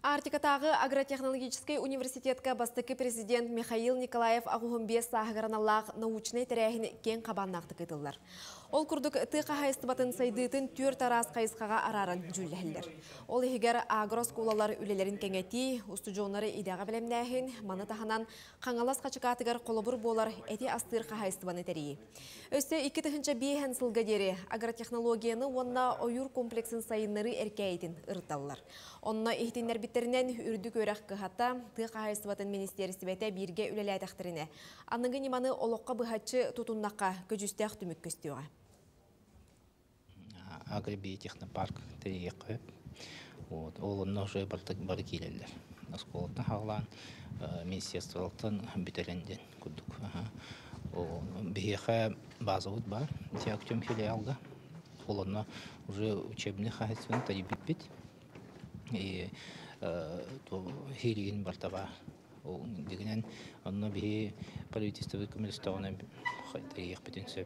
Арктикатааҕы агротехнологическай университетка бастакы президент Михаил Николаев 85 сааһыгар аналлаах научнай тэрээһин киэҥ хабааннаахтык ыытыллар. Ол курдук, тыа хаһаайыстыбатын сайдыытын түөрт араас хайысхаҕа арааран дьүүллэһэллэр. Ол иһигэр агрооскуолалар үлэлэрин кэҥэтии, устудьуоннары идэҕэ бэлэмнээһин, маны таһынан Хаҥалас Хачыкаатыгар холобур буолар эти астыыр хаһаайыстыбаны тэрийии. Өссө 2005 сылга диэри агротехнологияны уонна ойуур комплексын сайыннарыы эркээйитин ырыталлар. Онно иһитиннэрбиттэринэн, үрдүк үөрэх кыһата, тыа хаһаайыстыбатын министиэристибэтэ бииргэ үлэлээтэхтэринэ, аныгы ньыманы олоххо быһаччы тутуннахха көдьүүстээх түмүк көстүөҕэ. Агробиотехнопарк тэрийиэххэ сөп. Вот. Ол онно уже бары киирэллэр. Оскуолаттан хаалаан министерстволартан бүтэрэн диэн курдук. Биһиэхэ базабыт баар, Артем филиалга. Ол онно уже учебный хаһаайыстыбаны тэрийбиппит. И хииригин барта баар. Дигинэн онно биһи правительство көмөлөстөҕүнэ тэрийиэхпитин сөп.